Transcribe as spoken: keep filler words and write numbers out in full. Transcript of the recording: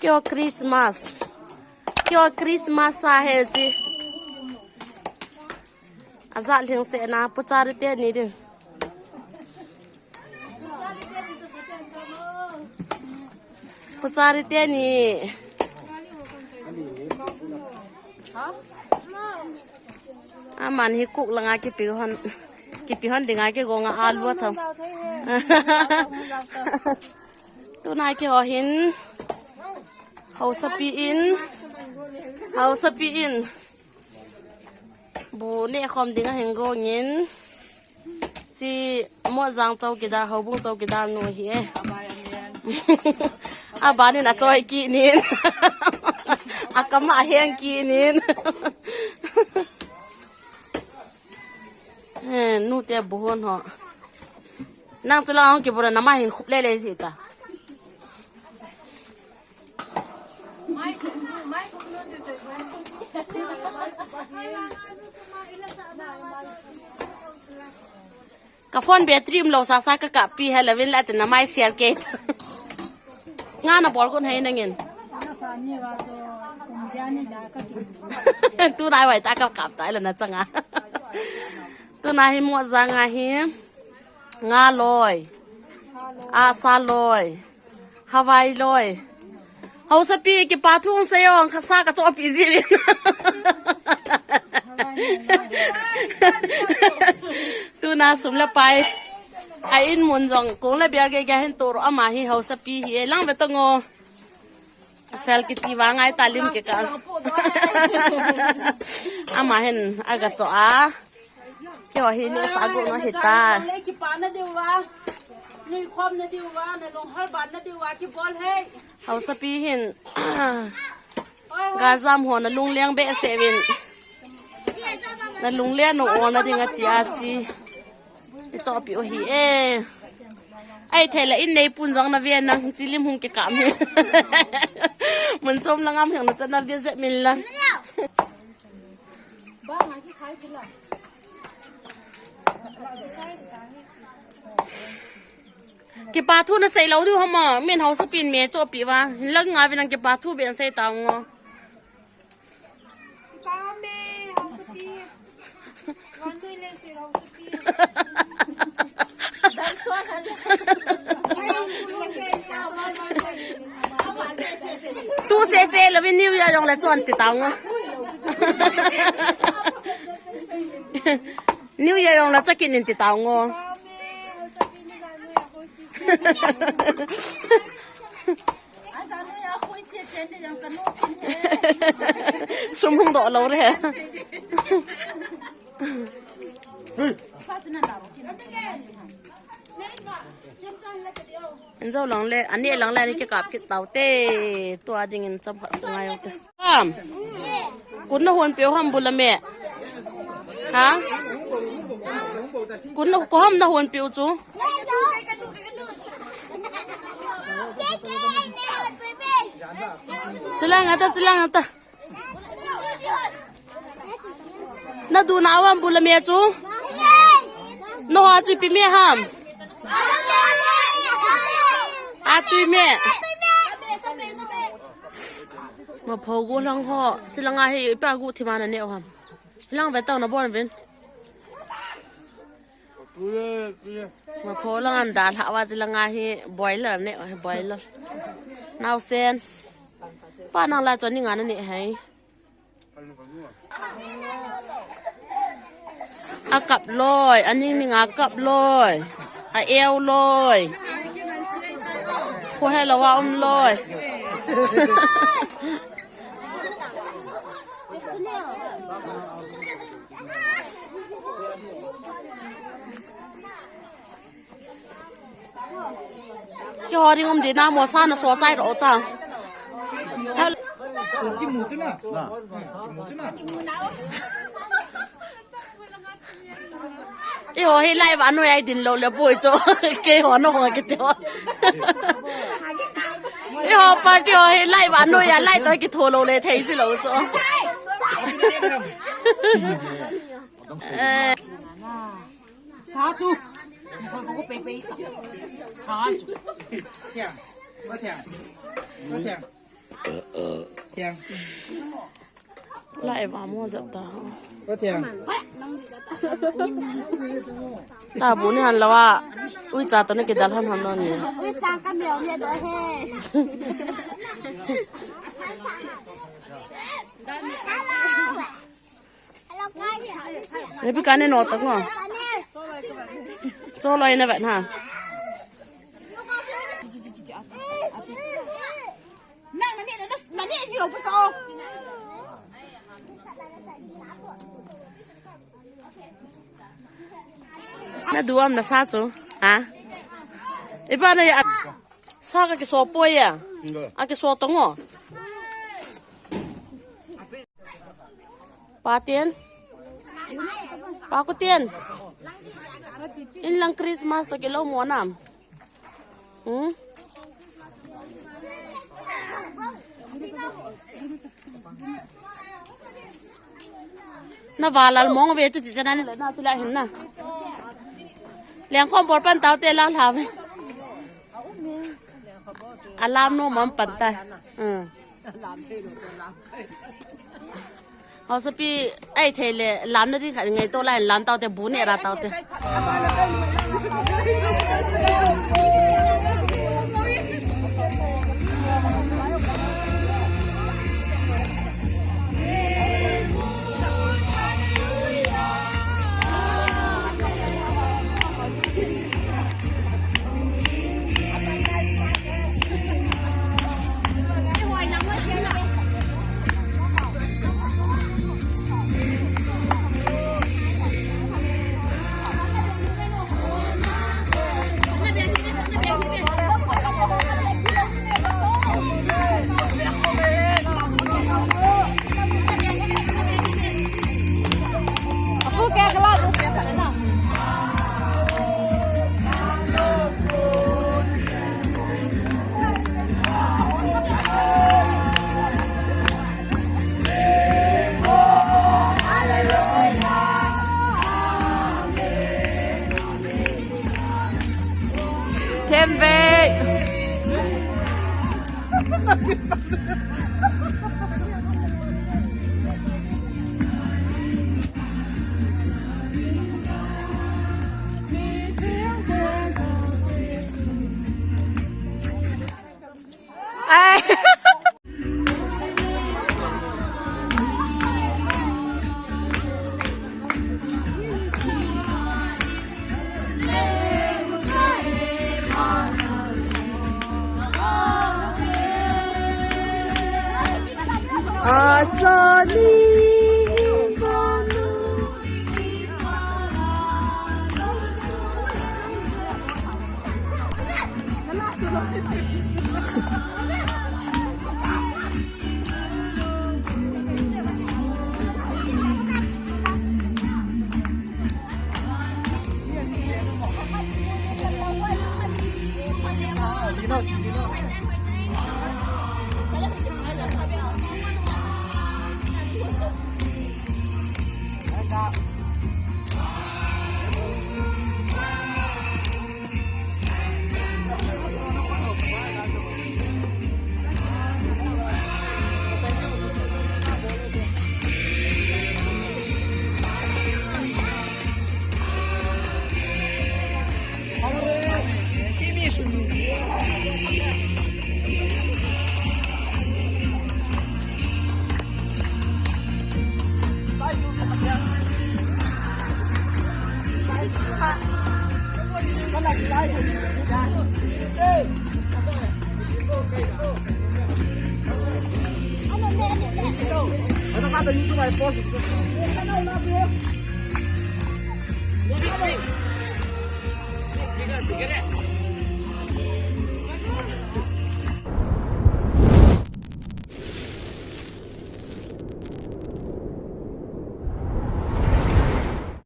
Kio Christmas. Kio Christmas a he chi. Aja lhing se na puchari te ni ding. Puchari te ni. Aman hi kuk langa kipi hon, kipi hon dinga kigong a alu a thau. Tuna kiho hin. Hausapi in. Hausapi in. Bu neh khom dinga hin gong in. Chi Mojang chowkidar, houbung chowkidar nu hi e. Abanin achoi kinin. Akam a heng kinin. Eh, nu te bu hon ho. Nang chu lang hung kibura na mai hin khup lele si ta. Ka phone battery um lou sasa ka kap pi he lou vin la chin na mai share ke. Nga na bol kun hei nangin. Tuna vai ta ka kap ta la na changa. Tuna hi Mojang a hi. Nga loi. Asa loi. Hawai loi. Hausapi kipa thu hung sei o, ka sa ka chohpi ji vin. Tuna sum le pai. A in mun jong kong le bia ge ge hin toro ama hi hausapi hi e lang ve to ngo. Fel kiti va ngai ta lim ke ka. Ama hin aga cho a. Kio hi ni sa gu no hita. Nui khom na diu va, nui khom na diu va, na long hal ban na diu va, kibol hei. Hausapi hin. Oi, oi. Galjam ho na lungleng behseh vin. Na lungleng no o na ding ati a chi. I chohpi u hi e. Ai thei la in nei pun jong na ve na chi lim hung ke kam hi. Mun chom la ngam heng na chan na ve je min la. Kipa thu na sei lou diu hama, min hausapi in me chohpi va. Hin lang nga vin ang kipa thu ben sei ta ngo. Kipa me, hausapi. Wan nui le sei hausapi. Tu se se lo vin New Year jong le chon ti ta ngo. New Year jong la chakin in ti ta ngo. Sum hung doh lou re. Injo lang le, ani lang le, ani ke kap kit tau te. Tua ding in cham khat ngai te. Ham. Kun na hon piu ham bula me. Ha? Kun na ko ham na hon piu chu. Chilang ata, chilang ata. Na du na wam bula me chu. No ha chu pi me ham. A tui me. Ma pho gu lang ho, chilang a hi pa gu thi ma na ne ham. Lang ve tau na bon vin. Ma pho lang an da lha wa chilang a hi boiler ne, boiler. Nau sen. Pa nang la chon ni nga na ne hai. A kap loi, a ning ning a kap loi, a eu loi. Khu he lo wa um loi. Kei ho ding um di na mo sa na so sai ro ta. Ki mu chu na. Ki mu chu na. I ho hi lai va noi ai din lo le boi cho. Kei ho no ho ki te ho. I ho party ho hi lai va noi ai lai to ki tho lo le thei si lo cho. Eh. Sa chu. Ko ko pe pe. Sa chu. Thiang. Ko thiang. Ko thiang. Tiang. Lai va mo jap ta. Ko tiang. Ta bu ni han lawa. Ui cha to ne kidal han ham no ni. Ui cha ka meo ne do he. Hello guys. Maybe ka ne no tak ngo. Cho loi na vet ha. Nang na ni na ni ji lo pu cho. Na duam na sa chu. Ha? Ipa na ya. Sa ka kiso po ya. A kiso to ngo. Patien. Pakutien. Inlang Christmas to kilo mo nam. Hmm? Na valal mong ve tu ti chana ni na sila hin na. Leng khom bor pan tau te la la ve. Alam no mam pan ta. Hmm. Hausapi, ai thei le, lam na ding khat ngai to lai, lam tau te, bu ne ra tau te. Themvei. Ai.